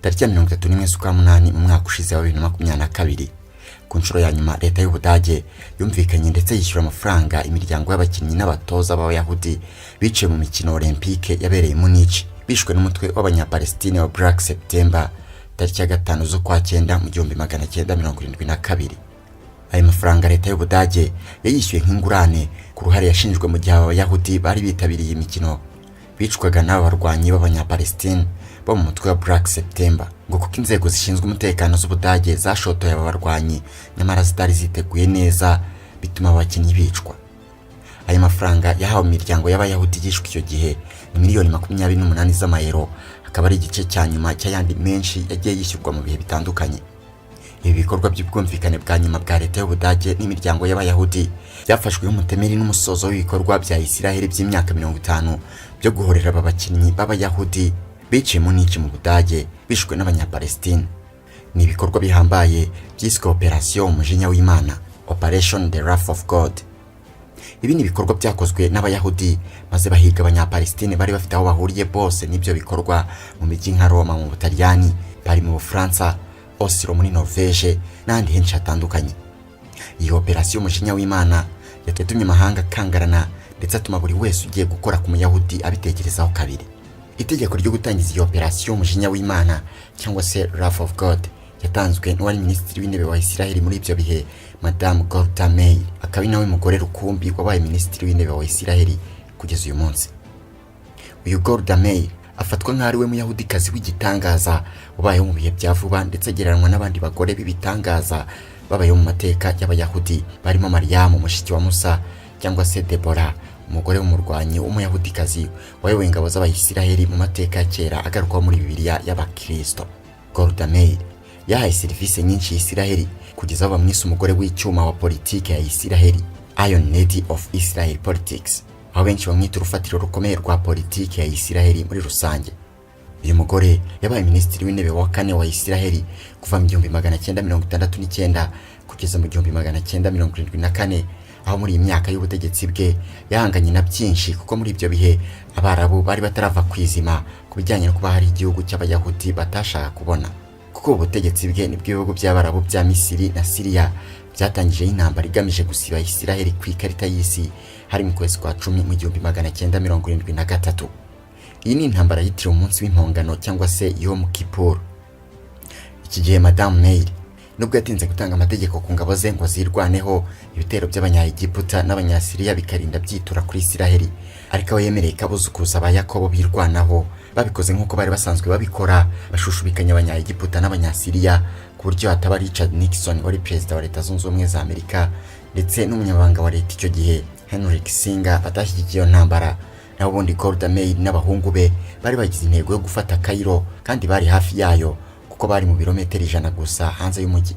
Tariki ya 31 z'ukwa munani mu mwaka ushize wa 2022, ku nshuro ya nyuma leta y'Ubudage yumvikanye ndetse yishyura amafaranga imiryango y'abakinnyi n'abatoza b'Abayahudi biciwe mu mikino Olympique yabereye i Munich, bishwe n'umutwe w'Abanyapalestine wa Black September tariki ya 5 z'ukwa cyenda mu 1972. Ayo mafaranga leta y'Ubudage yayishyuye nk'ingurane ku ruhare yashinjwe mu gihe aba Bayahudi bari bitabiriye imikino bicwaga n'aba barwanyi b'Abanyapalestine bo mu mutwe wa Black September, ngo kuko inzego zishinzwe umutekano z'Ubudage zashotoye aba barwanyi nyamara zitari ziteguye neza, bituma abakinnyi bicwa. Ayo mafaranga yahawe imiryango y'Abayahudi yishwe icyo gihe ni miliyoni 28 z'amayero, akaba ari igice cya nyuma cy'ayandi menshi yagiye yishyurwa mu bihe bitandukanye. Ibi bikorwa by'ubwumvikane bwa nyuma bwa leta y'Ubudage n'imiryango y'Abayahudi byafashwe nk'umutemeri n'umusozo w'ibikorwa bya Isiraheli by'imyaka 50 byo guhorera aba bakinnyi b'Abayahudi biciye Munich mu Budage, bishwe n'Abanyapalestine. Ni ibikorwa bihambaye byiswe Operation Umujinya w'Imana, Operation the Wrath of God. Ibi ni ibikorwa byakozwe n'Abayahudi maze bahiga Abanyapalestine bari bafite aho bahuriye bose n'ibyo bikorwa mu mijyi nka Roma mu Butaliyani, Paris mu Bufaransa, Oslo muri Norvège n'ahandi henshi hatandukanye. Iyi operasiyo Umujinya w'Imana yatumye amahanga akangarana, ndetse atuma buri wese ugiye gukora ku Muyahudi abitekerezaho kabiri. Itegeko ryo gutangiza iyi operasiyo Umujinya w'Imana cyangwa se Wrath of God yatanzwe n'uwari minisitiri w'intebe wa Isiraheli muri ibyo bihe, Madamu Golda Meir, akaba ari nawe mugore rukumbi wabaye minisitiri w'intebe wa Isiraheli kugeza uyu munsi. Uyu Golda Meir afatwa nk'aho ari we Muyahudikazi w'igitangaza wabayeho mu bihe bya vuba, ndetse agereranywa n'abandi bagore b'ibitangaza babayeho mu mateka y'Abayahudi, barimo Mariyamu mushiki wa Musa cyangwa se Debora, umugore w'umurwanyi w'Umuyahudikazi wayoboye ingabo z'Abayisiraheli mu mateka ya kera agarukwaho muri Bibiliya y'Abakristo. Golda Meir yahaye serivisi nyinshi Isiraheli kugeza aho bamwise umugore w'icyuma wa politiki ya Isiraheli, Iron Lady of Israel Politics, aho benshi bamwita urufatiro rukomeye rwa politiki ya Isiraheli muri rusange. Uyu mugore yabaye minisitiri w'intebe wa kane wa Isiraheli kuva mu 1969 kugeza mu 1974, aho muri iyi myaka y'ubutegetsi bwe yahanganye na byinshi, kuko muri ibyo bihe Abarabu bari batarava ku izima ku bijyanye no kuba hari igihugu cy'Abayahudi batashaka kubona, kuko ubu butegetsi bwe nibwo ibihugu by'Abarabu bya Misiri na Siriya byatangijeho intambara igamije gusiba Isiraheli ku ikarita y'isi, hari mu kwezi kwa cumi mu 1973. Iyi ni intambara yitiriwe umunsi w'impongano cyangwa se Yom Kippur. Iki gihe Madamu Meir, nubwo yatinze gutanga amategeko ku ngabo ze ngo zirwaneho, ibitero by'Abanyaegiputa n'Abanyasiriya bikarinda byitura kuri Isiraheli, ariko aho yemereye ko abuzukuruza ba Yakobo birwanaho, babikoze nk'uko bari basanzwe babikora, bashushubikanya Abanyaegiputa n'Abanyasiriya, ku buryo hataba Richard Nixon wari perezida wa Leta Zunze Ubumwe za Amerika ndetse n'umunyamabanga wa leta icyo gihe Henry Kissinger batashyigikiye iyo ntambara. Naho ubundi Golda Meir n'abahungu be bari bagize intego yo gufata Cairo, kandi bari hafi yayo kuko bari mu birometero 100 gusa hanze y'umujyi.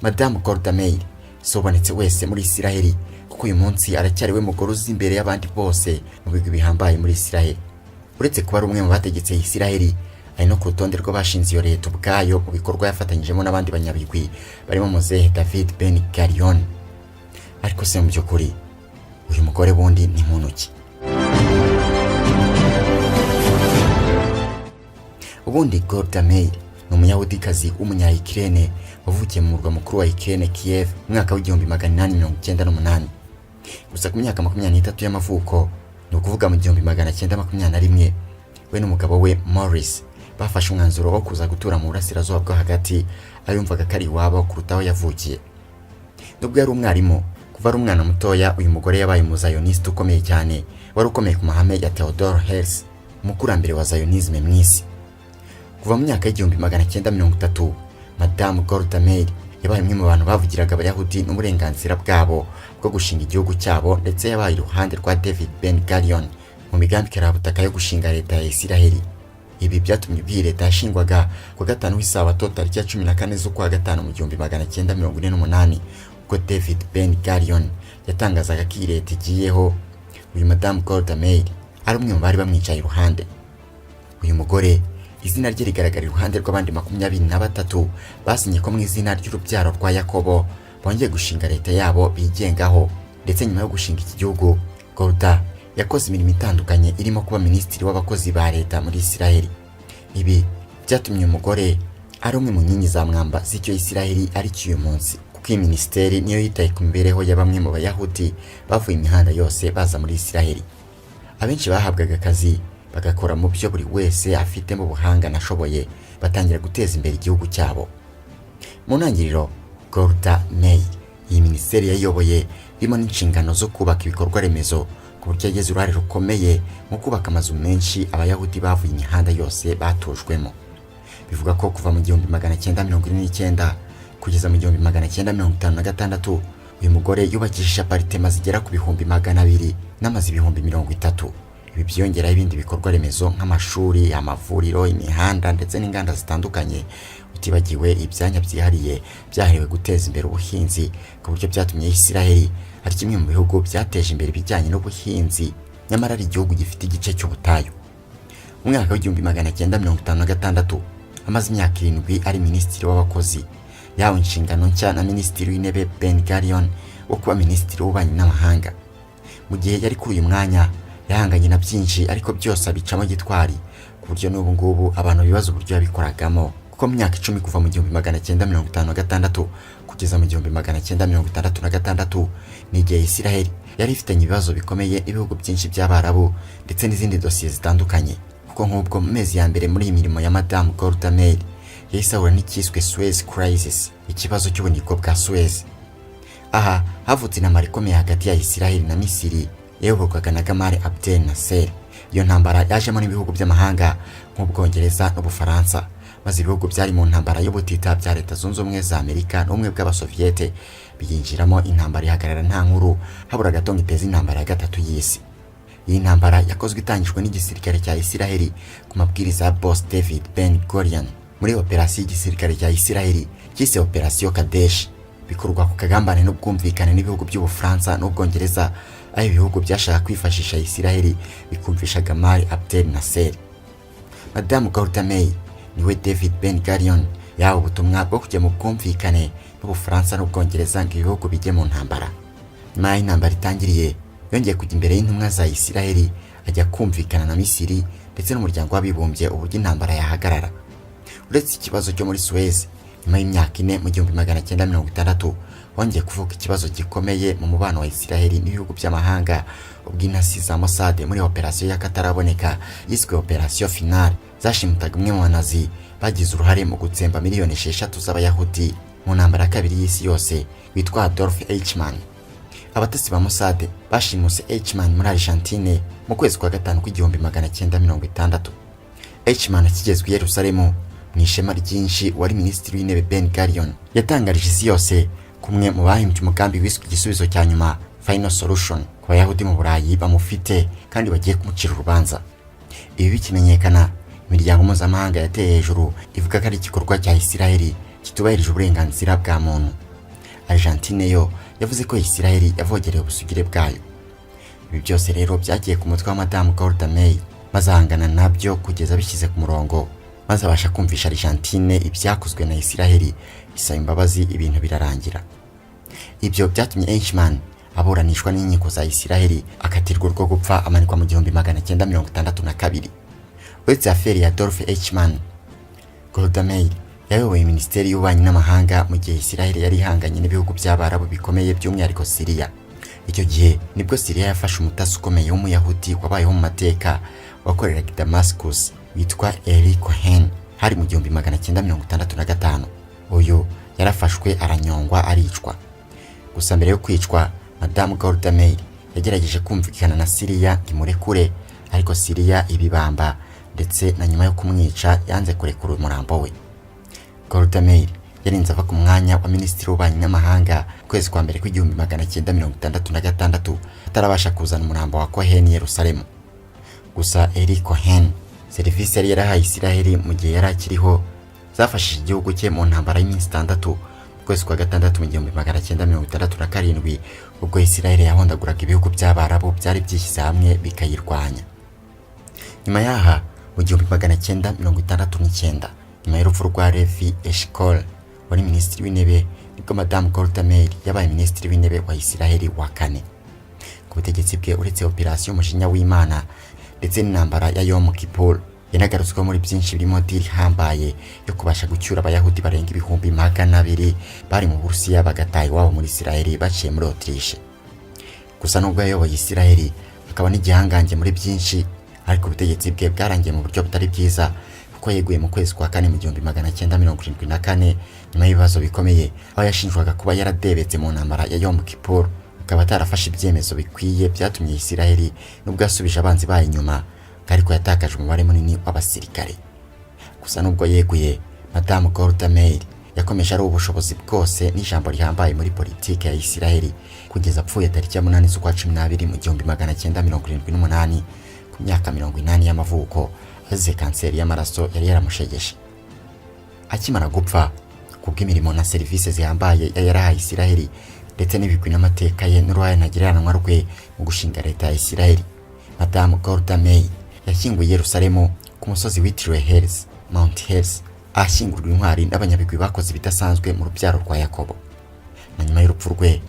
Madamu Golda Meir si ubonetse wese muri Isiraheli, kuko uyu munsi aracyari we mugore uzi imbere y'abandi bose mu bigwi bihambaye muri Isiraheli. Uretse kuba ari umwe mu bategetse Isiraheli, ari no ku rutonde rw'abashinze iyo leta ubwayo mu bikorwa yafatanyijemo n'abandi banyabigwi barimo Muzehe David Ben Gurion. Ariko se mu by'ukuri uyu mugore bundi ni muntu ki? Ubundi Golda Meir ni Umuyahudikazi w'Umunya-Ukraine wavukiye mu murwa mukuru wa Ukraine, Kiev, mu mwaka wa 1898. Gusa ku myaka 23 y'amavuko, ni ukuvuga mu 1921, we n'umugabo we Maurice bafashe umwanzuro wo kuza gutura mu burasirazuba bwo hagati, aho yumvaga ko ari iwabo kuruta aho yavukiye. Nubwo yari umwarimu kuva ari umwana mutoya, uyu mugore yabaye umuzayoniste ukomeye cyane, wari ukomeye ku mahame ya Theodor Herzl, umukurambere wa Zionisme mu isi. Kuva mu myaka y'1930, Madamu Golda Meir yabaye umwe mu bantu bavugiraga Abayahudi n'uburenganzira bwabo bwo gushinga igihugu cyabo, ndetse yabaye iruhande rwa David Ben Gurion mu migambi karabutaka yo gushinga leta ya Isiraheli. Ibi byatumye ubwo iyi leta yashingwaga ku gatanu w'isabato tariki ya 14 z'ukwa gatanu mu 1948, ubwo David Ben Gurion yatangazaga ko iyi leta igiyeho, uyu Madamu Golda Meir ari umwe mu bari bamwicaye iruhande. Uyu mugore izina rye rigaragara iruhande rw'abandi 23 basinye ko mu izina ry'urubyaro rwa Yakobo bongeye gushinga leta yabo bigengaho. Ndetse nyuma yo gushinga iki gihugu, Golda yakoze imirimo itandukanye irimo kuba minisitiri w'abakozi ba leta muri Isiraheli. Ibi Byatumye uyu mugore ari umwe mu nkingi za mwamba z'icyo Isiraheli ari cyo uyu munsi, kuko iyi minisiteri niyo yitaye ku mibereho ya bamwe mu Bayahudi bavuye imihanda yose baza muri Isiraheli. Abenshi bahabwaga akazi bagakora mu byo buri wese afitemo ubuhanga anashoboye, batangira guteza imbere igihugu cyabo. Mu ntangiriro, Golda Meir iyi minisiteri yayoboye irimo n'inshingano zo kubaka ibikorwa remezo, ku buryo yagize uruhare rukomeye mu kubaka amazu menshi Abayahudi bavuye imihanda yose batujwemo. Bivuga ko kuva mu 1949 kugeza mu 1956, uyu mugore yubakishije aparitema zigera ku 200,000 n'amazu 30,000. Ibi byiyongeraho ibindi bikorwa remezo nk'amashuri, amavuriro, imihanda ndetse n'inganda zitandukanye, utibagiwe ibyanya byihariye byahariwe guteza imbere ubuhinzi, ku buryo byatumye Isiraheli ari kimwe mu bihugu byateje imbere ibijyanye n'ubuhinzi, nyamara ari igihugu gifite igice cy'ubutayu. Mu mwaka wa 1956, amaze imyaka 7 ari minisitiri w'abakozi, yahawe inshingano nshya na Minisitiri w'Intebe Ben Gurion wo kuba minisitiri w'ububanyi n'amahanga. Mu gihe yari kuri uyu mwanya, yahanganye na byinshi, ariko byose abicamo gitwari, ku buryo n'ubu ngubu abantu bibaza uburyo yabikoragamo, kuko mu myaka 10, kuva mu 1956 kugeza mu 1966, ni igihe Isiraheli yari ifitanye ibibazo bikomeye n'ibihugu byinshi by'Abarabu ndetse n'izindi dosiye zitandukanye, kuko nk'ubwo mu mezi ya mbere muri iyi mirimo ya Madamu Golda Meir, yahise ahura n'icyiswe Suez Crisis, ikibazo cy'ubunigo bwa Suez. Aha havutse intambara ikomeye hagati ya Isiraheli na Misiri yayoborwaga na Gamal Abdel Nasser. Iyo ntambara yajemo n'ibihugu by'amahanga nk'Ubwongereza n'Ubufaransa, maze ibihugu byari mu ntambara y'ubutita bya Leta Zunze Ubumwe za Amerika n'Ubumwe bw'Abasoviyete biyinjiramo. Intambara ihagarara nta nkuru, habura gato ngo iteze intambara ya gatatu y'isi. Iyi ntambara yakozwe itangijwe n'igisirikare cya Isiraheli ku mabwiriza ya Boss David Ben Gurion muri operasiyo y'igisirikare cya Isiraheli cyise Operasiyo Kadesh, bikorwa ku kagambane n'ubwumvikane n'ibihugu by'Ubufaransa n'Ubwongereza, aho ibihugu byashaka kwifashisha Isiraheli bikumvisha Gamal Abdel Nasser. Madamu Golda Meir niwe David Ben Gurion yahawe ubutumwa bwo kujya mu bwumvikane n'Ubufaransa n'Ubwongereza ngo ibihugu bijye mu ntambara. Nyuma y'aho intambara itangiriye, yongeye kujya imbere y'intumwa za Isiraheli, ajya kumvikana na Misiri ndetse n'Umuryango w'Abibumbye uburyo intambara yahagarara. Uretse ikibazo cyo muri Suez, nyuma y'imyaka 4, mu 1960, hongeye kuvuka ikibazo gikomeye mu mubano wa Isiraheli n'ibihugu by'amahanga, ubwo intasi za Mossad muri operasiyo y'akataraboneka yiswe Operasiyo Finale zashimutaga umwe mu banazi bagize uruhare mu gutsemba miliyoni 6 z'Abayahudi mu ntambara ya kabiri y'isi yose, witwa Adolf Eichmann. Abatasi ba Mossad bashimuse Eichmann muri Argentine mu kwezi kwa gatanu kwa 1960. Eichmann akigezwe i Yerusalemu mu ishema ryinshi, wari minisitiri w'intebe Ben Gurion yatangarije isi yose kumwe mu bahimbye umugambi wiswe igisubizo cya nyuma, Final Solution, ku Bayahudi mu Burayi bamufite kandi bagiye kumucira urubanza. Ibi bikimenyekana, imiryango mpuzamahanga yateye hejuru ivuga ko ari igikorwa cya Isiraheli kitubahirije uburenganzira bwa muntu. Argentine yo yavuze ko Isiraheli yavogereye ubusugire bwayo. Ibi byose rero byagiye ku mutwe wa Madamu Golda Meir, maze ahangana nabyo kugeza bishyize ku murongo, maze abasha kumvisha Argentine ibyakozwe na Isiraheli, isaba imbabazi, ibintu birarangira. Ibyo byatumye Eichmann aburanishwa n'inkiko za Isiraheli, akatirwa urwo gupfa, amanikwa mu 1962. Uretse affaire ya Adolf Eichmann, Golda Meir yayoboye minisiteri y'ububanyi n'amahanga mu gihe Isiraheli yari ihanganye n'ibihugu by'Abarabu bikomeye, by'umwihariko Siriya. Icyo gihe nibwo Siriya yafashe umutasi ukomeye w'Umuyahudi wabayeho mu mateka, wakoreraga i Damascus, witwa Eli Cohen. Hari mu 1965. Uyu yarafashwe, aranyongwa, aricwa. Gusa mbere yo kwicwa, Madamu Golda Meir yagerageje kumvikana na Siriya ngo imurekure, ariko Siriya ibibamba, ndetse na nyuma yo kumwica yanze kurekura umurambo we. Golda Meir yarinze ava ku mwanya wa minisitiri w'ububanyi n'amahanga mu kwezi kwa mbere kwa 1966 atarabasha kuzana umurambo wa Cohen i Yerusalemu. Gusa Eli Cohen, serivisi yari yarahaye Isiraheli mu gihe yari akiriho zafashije igihugu cye mu ntambara y'iminsi 6 mu kwezi kwa gatandatu mu 1967, ubwo Isiraheli yahondaguraga ibihugu by'Abarabu byari byishyize hamwe bikayirwanya. Nyuma y'aha, mu 1969, nyuma y'urupfu rwa Levi Eshkol wari minisitiri w'intebe, nibwo Madamu Golda Meir yabaye minisitiri w'intebe wa Isiraheli wa kane. Ku butegetsi bwe, uretse operasiyo Umujinya w'Imana ndetse n'intambara ya Yom Kippur. Yanagarutsweho muri byinshi birimo deal ihambaye yo kubasha gucyura Abayahudi barenga 200,000 bari mu Burusiya, bagataha iwabo muri Isiraheli baciye muri Autriche. Gusa nubwo yayoboye Isiraheli akaba n'igihangange muri byinshi, ariko ubutegetsi bwe bwarangiye mu buryo butari bwiza, kuko yeguye mu kwezi kwa kane mu 1974 nyuma y'ibibazo bikomeye, aho yashinjwaga kuba yaradebetse mu ntambara ya Yom Kippur, akaba atarafashe ibyemezo bikwiye byatumye Isiraheli, nubwo yasubije abanzi bayo inyuma, ariko yatakaje umubare munini w'abasirikare. Gusa nubwo yeguye, Madamu Golda Meir yakomeje ari ubushobozi bwose n'ijambo rihambaye muri politiki ya Isiraheli kugeza apfuye tariki ya 8 z'ukwa 12 mu 1978 ku myaka 80 y'amavuko, azize kanseri y'amaraso yari yaramushegeshe. Akimara gupfa, kubw'imirimo na serivisi zihambaye yari yarahaye Isiraheli ndetse n'ibigwi n'amateka ye n'uruhare ntagereranwa rwe mu gushinga leta ya Isiraheli, Madamu Golda Meir yashyinguye i Yerusalemu ku musozi witiriwe Herzl, Mount Herzl, ahashyingurwa intwari n'abanyabigwi bakoze ibidasanzwe mu rubyaro rwa Yakobo. Na nyuma y'urupfu rwe,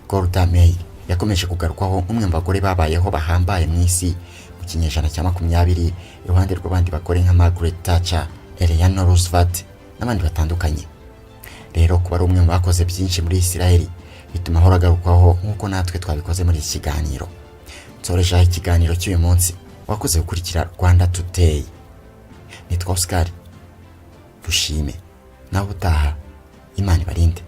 Golda Meir yakomeje kugarukwaho nk'umwe mu bagore babayeho bahambaye mu isi mu kinyejana cya 20, iruhande rw'abandi bagore nka Margaret Thatcher, Eleanor Roosevelt n'abandi batandukanye. Rero kuba ari umwe mu bakoze byinshi muri Isiraheli bituma ahora agarukwaho, nk'uko natwe twabikoze muri iki kiganiro. Nsoreje ikiganiro cy'uyu munsi. Wakoze gukurikira Rwanda Today. Nitwa Oscar Dushime. Nawe utaha, Imana ibarinde.